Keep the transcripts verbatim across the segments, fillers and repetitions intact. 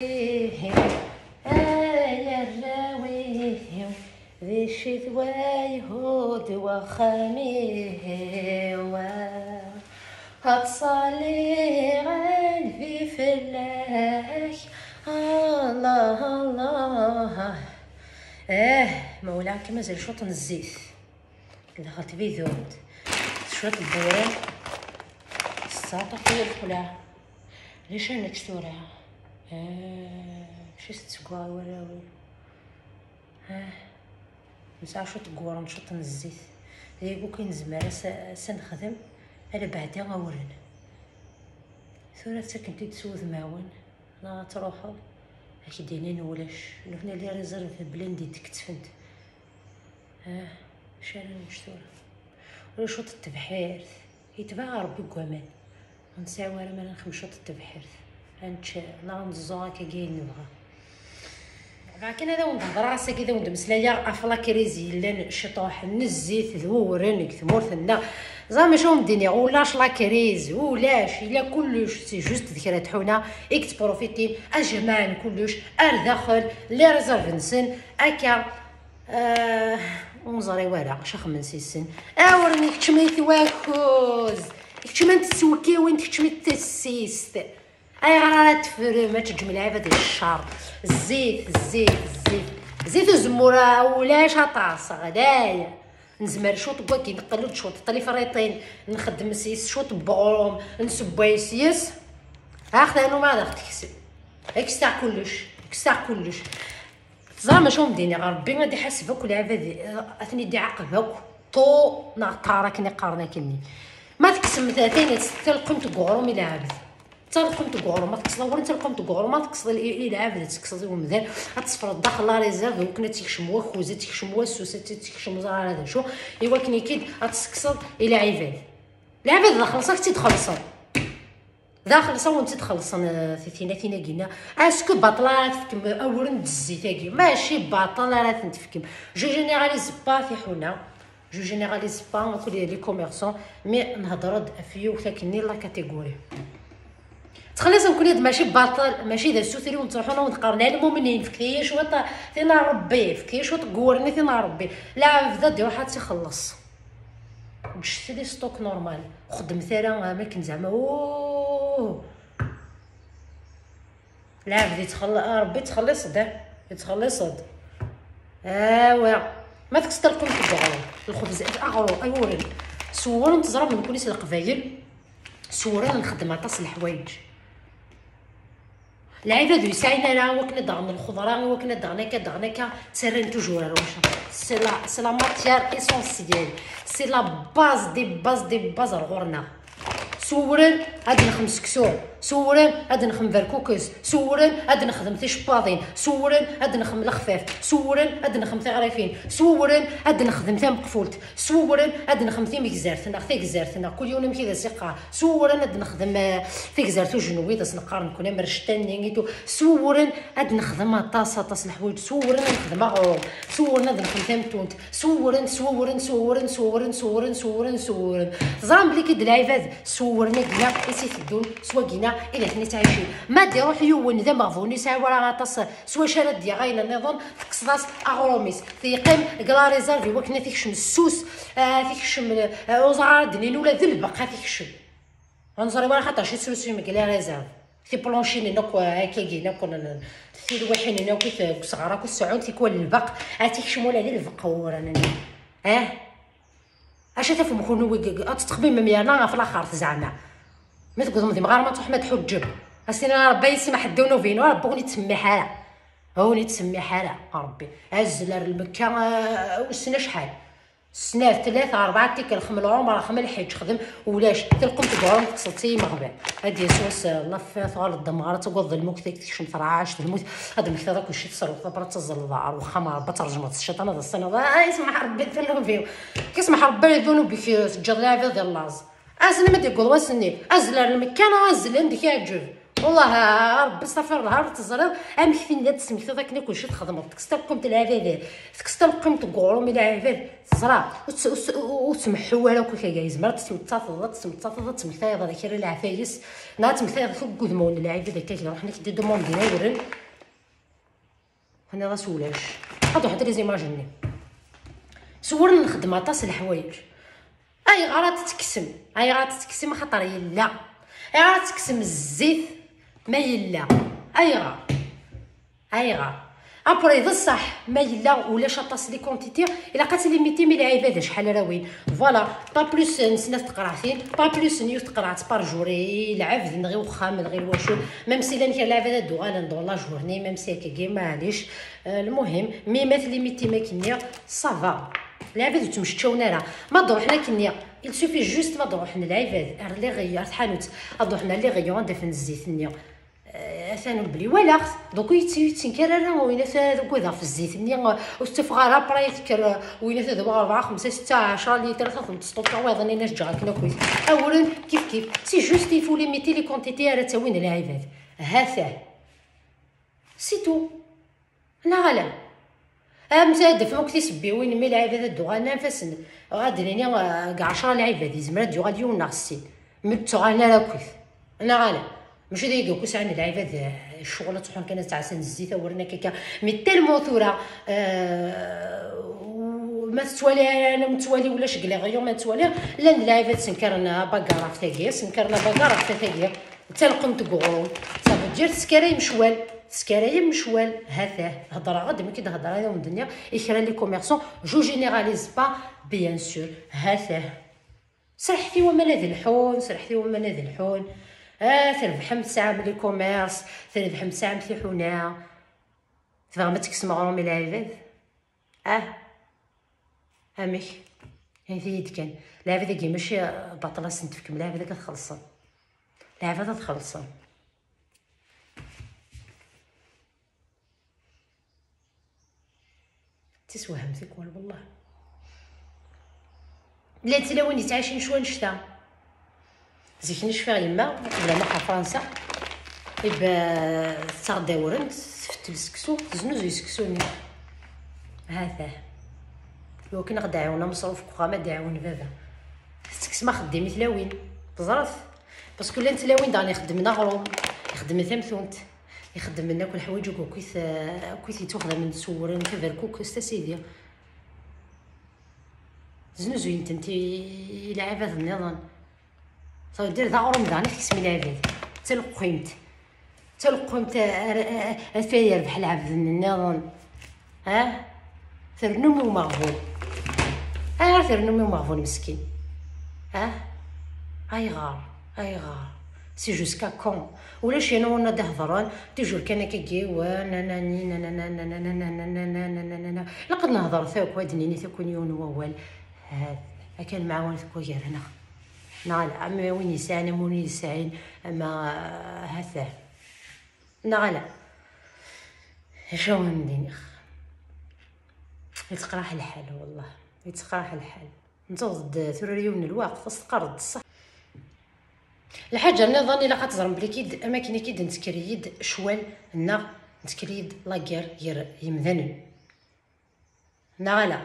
Ay arraw-iw, di ccetwa ihud waxxam-iw. Ad ttṣalliɣ alfi fell-ak, Allah, Allah. Eh, ma ulaɣ-kem mazal cwiṭ n zzit. Daxel tbidun. Cwiṭ n wawal. Tesɛa ṭafi lxelɛa. Leɛca nečč tura. Ah, mačči s tsegwa i warraw-iw. Ah, nesɛa cwiṭ n wurem, cwiṭ n zzit. D ayagi kan i nezmer ad s-, ad s-nexdem, ala beɛda awren. Tura ttaken-t-id s wudmawen, neɣ ad truḥeḍ, ad k-d-inin ulac. Nutni les réserves blindées tketfen-t. Ah, acu ara nečč tura? Ula cwiṭ n tebḥirt. Yetbeɛ Ṛebbi deg waman. Ur nesɛi ara ma ara nexdem cwiṭ n tebḥirt. Ad nečč neɣ ad nẓẓu akka ayen nebɣa. Bɛed kan ad awen-d-hedṛeɣ ass-agi, ad awen-d-meslayeɣ ɣef la crise yellan ciṭuḥ n zzit d wewren deg tmurt-nneɣ. Ẓer mačči ad awen-d-iniɣ ulac la crise, ulac, yella kullec, c'est juste d kra n tḥuna i yettprofitin, ad jemɛen kullec ar daxel, les réserves-nsen, akka. Ah, ur neẓri wara acu xemmen s issen. Awren ikeččem-it wakuz, ikeččem-it s tewkiwin, tekeččem-it tissist. Ayɣer ara teffrem ad teǧǧem lɛibad di ccer? Zzit, zzit, zzit. Zzit uzemmur, ah, ulac aṭas, ɣlay. Nezmer cwiṭ n wagi, neqqel-d cwiṭ n tlifriṭin, nxeddem s yes cwiṭ n weɣrum, nsewway s yes. Ax tanu ma ad aɣ-teksem. Eksteɣ kullec, eksteɣ kullec. Teẓram acu n din, Ṛebbi ad iḥaseb akk lɛibad, ad ten-id-iɛaqeb akk, ṭu neɣ ṭar akken i qqaren akkenni. Ma tekksem tayen, talqumt n uɣrum i lɛebd. Talqumt n uɣrum, ma tekkseḍ awren, talqumt n uɣrum, ma tekkseḍ i, i lɛebd, ad tekkseḍ i umdan, ad tesfreḍ daxel la réserve, iwakken ad tekcem wakuz, ad tekcem wassus, ad tekcem ẓer ara d acu, iwakken ikid ad tekkseḍ i lɛibad. Lɛibad daxel-s ad k-tt-id-xellṣen. Daxel-s ad wen-tt-id-xellṣen, eh, tinatin-agi-nni. Est-ce que baṭel ara tefkem awren d zzit-agi? Mačči baṭel ara ten-tefkem. Je généralise pas tiḥuna. Je généralise pas akk les, les commerçants, mais nhedder-d ɣef yiwet akkenni la catégorie. Ttxelliṣen-ken-id, mačči baṭel, mačči d asutri ur nettruḥu ad wen-d-qqaren, a lmumnin, fket-iyi cwiṭ tin n Ṛebbi, fket-iyi cwiṭ n wurni tin n Ṛebbi. Lɛebd ad iruḥ ad tt-ixelleṣ. Ǧǧet les stocks normal. Ur xeddmet ara am akken zeɛma, oh. Lɛebd yettxell-, Ṛebbi yettxelliṣ-d, eh? Yettxelliṣ-d. Awa. Ma tekkseḍ talqumt n uɣrum, lxebz, aɣrum, awren. S uwren, teẓram nekkni s Leqbayel, s uwren nxeddem aṭas n leḥwayeǧ. Lɛibad ur yesɛin ara wakken ad d-aɣen lxeḍra, wakken ad d-aɣen akka, ad d-aɣen akka, ttarran toujours ar wacu. C'est la, c'est la matière essentielle. C'est la base des bases des bases ar ɣur-neɣ. S uwren ad nexdem seksu, s uwren ad nexdem berkukes, s uwren ad nexdem ticebbaḍin, s uwren ad nexdem lexfaf, s uwren ad nexdem tiɣrifin, s uwren ad nexdem tameqfult, s uwren ad nexdem timegzert neɣ tagzert neɣ kul yiwen amek i d as-iqqar, s uwren ad nexdem, eh, tagzert ujenwi, d as-neqqar nekkni am rcettan-nni i tu-, s uwren ad nexdem aṭas, aṭas n leḥwayeǧ, s uwren ad nexdem aɣrum, s uwren ad nexdem tamtunt, s uwren, s uwren, s uwren, s uwren, s uwren, s uwren, s uwren. Teẓram belli kid lɛibad s uwren-agi-a i s-iteddun, s wagi-a i d akken i ttɛicin. Ma d-iruḥ yiwen d ameɣbun, ur yesɛi wara aṭas s wacu ara d-yaɣ ayen nniḍen, tekkseḍ-as aɣrum-is. Yeqqim deg la réserve i wakken ad t-ikcem ssus, ah, ad t-ikcem, ah, ur ẓer ara d-nnin ula d lbeq ad t-ikcem. Ur neẓri wara xaṭer acu i teslusuyem deg la réserve. Tiplonchinin akk, ah, akkagi, akk n, n, tilwiḥinin akk i t-, deg usɣar akk i tesɛun tikwal lbeq, ad t-ikcem ula d lbeq wuran-nni. Ah? Acu tafem kunwi, ad tettxemmimem yerna ɣef laxert zeɛma? Mi tewwḍem di mɣar ma tṛuḥem ad tḥuǧǧem, ad s-tinin a Ṛebbi ad yesmaḥ ddunub-inu, a Ṛebbi ur wen-ittsemmiḥ ara. Ur wen-ittsemmiḥ ara a Ṛebbi. Azzel ar Lmekka, ah, wissen acḥal. Snat, tlata, ṛebɛa tikkal, xem lɛumṛa, xem lḥiǧ, xdem, ulac. Talqumt n uɣrum tekkseḍ-tt i yimeɣban. Ad d-yas wass, ah, laf, tuɣaleḍ d amɣar, ad tagadeḍ lmut, ad k-tekcem terɛaɛect, lmut, ad d-temmektiḍ akk ccit, tesruḥeḍ, après ad teẓẓleḍ ar wexxam, a Ṛebbi ad tṛejmeḍ s cciṭan, ad as-tiniḍ, ah, yesmaḥ Ṛebbi ddunub-iw. Yesmaḥ Ṛebbi ddunub-ik, teǧǧiḍ lɛibad di llaẓ. Ass-nni ma d-yewweḍ wass-nni, azzel ar Lmekka neɣ azzel anda k-iɛǧeb. Wallah, a Ṛebbi, ṣafi, ur teẓriḍ amek tinna ad tesmektiḍ akken akk d acu txedmeḍ. Tekkes talqemt n lɛibad, tekkes talqemt n uɣrum i lɛibad. Teẓra, ur tt-, ur tt-, ur tmeḥḥu ara akk akka. Yezmer ad tettmettateḍ, ad tettmettateḍ, ad tmektayeḍ ɣer kra leɛfayes, neɣ ad tmektayeḍ akk deg udmawen n lɛibad akka, ruḥen ak-d-idumandin awren. Tenniḍ-as ulac. Ad ruḥent les images-nni. Sewren nxeddem aṭas n leḥwayeǧ. Ayɣer ad tt-tekksem? Ayɣer ad tt-tekksem? Axaṭer yella. Ayɣer ad tekksem zzit ma yella? Ayɣer? Ayɣer? Après, d ṣṣeḥ, ma yella ulac aṭas les quantités, ilaq ad tlimiti mi lɛibad acḥal ara win. Voilà, pas plus n snat teqraɛtin, pas plus n yiwet teqraɛt par jour i lɛebd, neɣ i wexxam, neɣ i lwacu. Même si llan kra lɛibad ad d-uɣalen dans la journée, même si akkagi, maɛlic. Euh, lmuhim, mi ma tlimiti ma k-nniɣ, ça va. Lɛibad ur ttmecčawen ara. Ma d-ruḥen akken-nni, il suffit juste ma d-ruḥen lɛibad ar les rayons, ar tḥanut, ad ruḥen ar les rayons, ad d-afen zzit-nni. Eh, atan ur bli walaɣ-t. Donc, ur yett-, ur yettenkar ara, win ata d ugadeɣ f zzit-nni, eh, ur tettafeɣ ara, après tekker, eh, win ata d rebɛa, xemsa, setta, ɛecra litres, ad tent-stocker, wayeḍ-nni ad ǧǧeɣ akken akk. Awren, kif kif. C'est juste, il faut limiter les quantités ara ttawin lɛibad. Ha-t-ah. C'est tout. Neɣ ala? Am ta ad d-afem akk tisebbiwin, mi lɛibad ad d-uɣalen anef-asen, ad d-nini, eh, deg ɛecra lɛibad, yezmer ad d-yuɣal yiwen neɣ sin, mi d-ttuɣalen ara akkit. Neɣ ala? Mačči d ayagi akk sɛan lɛibad, eh, ccɣel ad ttruḥun kan ad ttɛassan zzit, awren akka akka. Mais tellement tura, eh, u-, ma tettwali, ma nettwali ulac deg les rayons, ma nettwali, llan lɛibad ssenkaren abagar ɣef tagi, ssenkaren abagar ɣef tagi. D talqemt n uɣrum. Ça veut dire teskarayem ccwal. Teskarayem ccwal. Ha-t-ah. Hedreɣ-d, mi k-id-hedreɣ, ad awen-d-nniɣ, i kra n les commerçants, je généralise pas, bien sûr. Ha-t-ah. Serḥet i waman ad lḥun, serḥet i waman ad lḥun. Ah, trebḥem, tesɛam les commerces, trebḥem, tesɛam tiḥuna. Tebɣam ad tekksem aɣrum i lɛibad? Ah, amek? Init-iyi-d kan. Lɛibad-agi mačči baṭel ad sen-tefkem, lɛibad-agi ad xellṣen. Lɛibad ad xellṣen. Tiswehhem tikwal, wallah. Llant tlawin yettɛicin cwi annect-a. Zik-nni cfiɣ yemma, qbel ad nruḥ ɣer Fransa, ib-, tettaɣ-d awren, tfettel seksu, teznuzuy seksu-nni. Ha-t-ah. Iwakken ad ɣ-d-ɛiwen ameṣruf deg uxxam, ad d-ɛiwen baba. Tetteksem axeddim i tlawin. Teẓra-t? Parce que llant tlawin daɣen ixeddmen aɣrum, ixeddmen tamtunt, ixeddmen akk leḥwayeǧ akk akkit, akkit yettwaxdamen s uwren, taberkukest, a sidi. Znuzuyent-tent i, i lɛibad nniḍen. Ça veut dire d aɣrum daɣen i teksem i lɛibad. D taleqqimt. D taleqqimt a, a, a, a, a yerbeḥ lɛebd nniḍen. Ah? Ternum i umeɣbun. Ayɣer ternum i umeɣbun meskin? Ah? Ayɣer? Ayɣer? C'est jusqu'à quand? Ulac yan win ad d-ihedṛen, toujours kan akkagi, wa, nanani, nanana, nanana, nanana. Ilaq ad nehḍer akk, ad d-nini akk yiwen wawal. Ha-t, akka lemɛawanat deg wagar-nneɣ. Neɣ ala, ama win yesɛan, ama win yesɛin, ama, ha-t-ah. Neɣ ala. Acu ara wen-d-iniɣ? Yettqraḥ lḥal, wallah. Yettqraḥ lḥal. Ntuɣ-d tura yiwen n lweqt, as teqqareḍ-d ṣṣeḥ. Lḥaǧa nniḍen ilaq ad teẓrem belli kid, am akken i kid nettker-iyi-d ccwal, neɣ nettker-iyi-d lager gar yimdanen. Neɣ ala?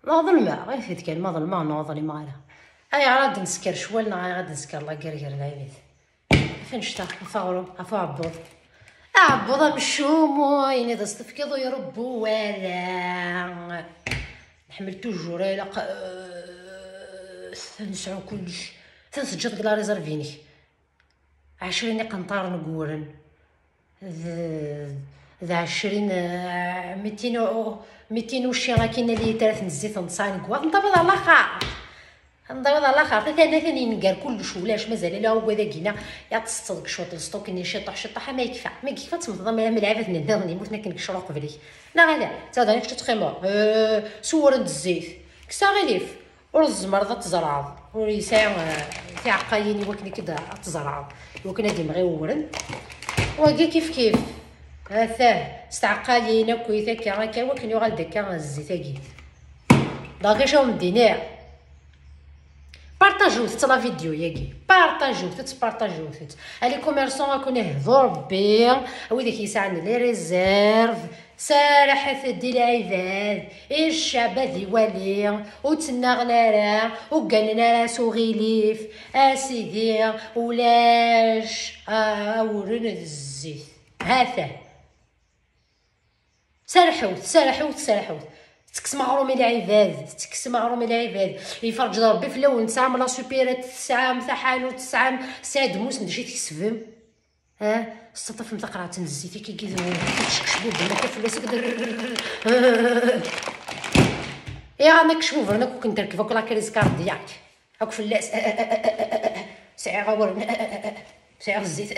Neɣ ḍelmeɣ, i t-id kan ma ḍelmeɣ neɣ ur ḍlimeɣ ara. Ayɣer ad d-nesker ccwal neɣ ayɣer ad d-nesker lager gar lɛibad? Ɣef annect-a, ɣef aɣrum, ɣef uɛebbuḍ. Aɛebbuḍ amcum, ayen i d as-tefkiḍ ur iṛebbu wara. Nḥemmel toujours, ilaq, euh, ad nesɛu kullec. Ad ten-teǧǧiḍ deg la réserve-inek. Ɛecrin iqenṭaren n wuren. D, d ɛecrin, eh, mitin u-, mitin ucci akin n litrat n zzit n ttṣaɛin n waḍ. Nṭabeḍ ɣer laxer. Nṭabeḍ ɣer laxer. Atan, atan yenger kullec ulac, mazal ala ugad-agi-na. Ad teṣṣeḍ deg cwiṭ lsṭuk-nni ciṭuḥ ciṭuḥ ama yekfa. Ma yekfa ad temmteḍ am, am lɛibad nniḍen yemmuten akken deg ccṛuq belk. Neɣ ala, ttadani kečč ad teqqimeḍ. Eh, sewren-d zzit. Kkes aɣilif. Ur tzemreḍ ad tzerɛeḍ, ur yesɛi, eh, tiɛeqqayin i wakken ad k-id-, ad tzerɛeḍ, i wakken ad imɣi uwren. Wagi kif kif, atah, s tɛeqqayin akkit akka, akka, i wakken yuɣal-d akka zzit-agi. Donc, acu ara wen-d-iniɣ? Partagewt la vidéo-agi, partagewt-tt, partagewt-tt. Les commerçants, ad ken-ihdu Rebbi, a widak yesɛan les réserves, serrḥet-d i lɛibad, i ccɛeb ad iwali, ur ttnaɣen ara, ur gganen ara s uɣilif. A sidi, ulac awren d zzit. Ha-t-an. Serrḥewt, serrḥewt, serrḥewt. Tettekksemt aɣrum i lɛibad, tettekksemt aɣrum i lɛibad. Yefreǧ Rebbi fell-awen, tesɛam la supérette, tesɛam taḥanut, tesɛam Saɛid Musen, d acu i tkesbem? Ha? Tettaṭṭafem taqerɛet n zzit, akka i d-, tettcekcbubem akka fell-as, akka d-, iɣan akk cbubren akk, ken-terkeb akk la crise cardiaque. Akk fell-as. Sɛiɣ awren. Sɛiɣ zzit.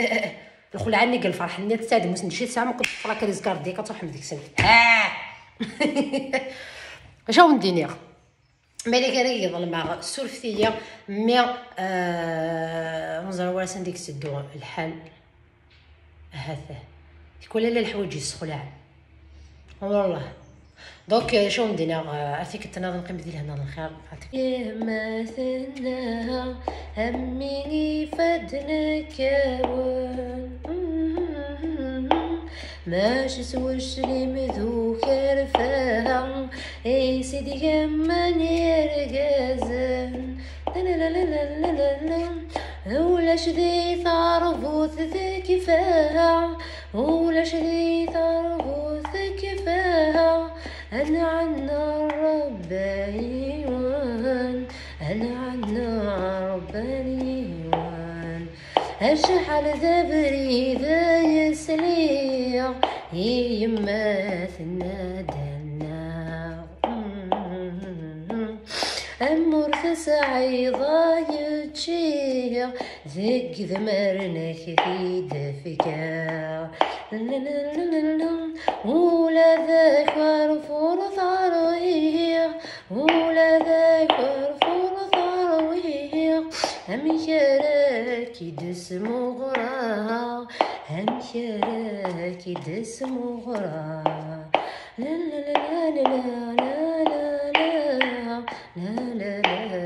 Lxelɛa-nni deg lferḥ-nni, Saɛid Musen d acu i tesɛam akk la crise cardiaque, ad truḥem deg-sen. Acu awen-d-iniɣ? Malak ara yi-ḍelmeɣ, surfet-iyi, mi, euh, ur ẓriɣ wara sanda i yetteddu lḥal. Ahat tikwal ala leḥwayeǧ yessexlaɛen. Wallah. Donc, euh, acu n-d-iniɣ, euh, ar tikkelt nniḍen, qqimet di lehna d lxir. Yemma tenna, am win ifadden kkawen. Mačči s weclim d ukerfa, i s-id-gemman yergazen. Ulac di terbut tekfa, ulac di terbut tekfa. Anɛen Rebbi yiwen, anɛen Rebbi yiwen. Acḥal d abrid ay sliɣ i yemma tenna-d annaɣ. Am ur tesɛiḍ ay ččiɣ, deg idmaren-ik t-id-fkeɣ. Ula d akerfur terwiɣ, ula d akerfur terwiɣ. Amek ara k-id-smuɣreɣ, amek ara k-id-smuɣreɣ? La la la la la la la la la la la la.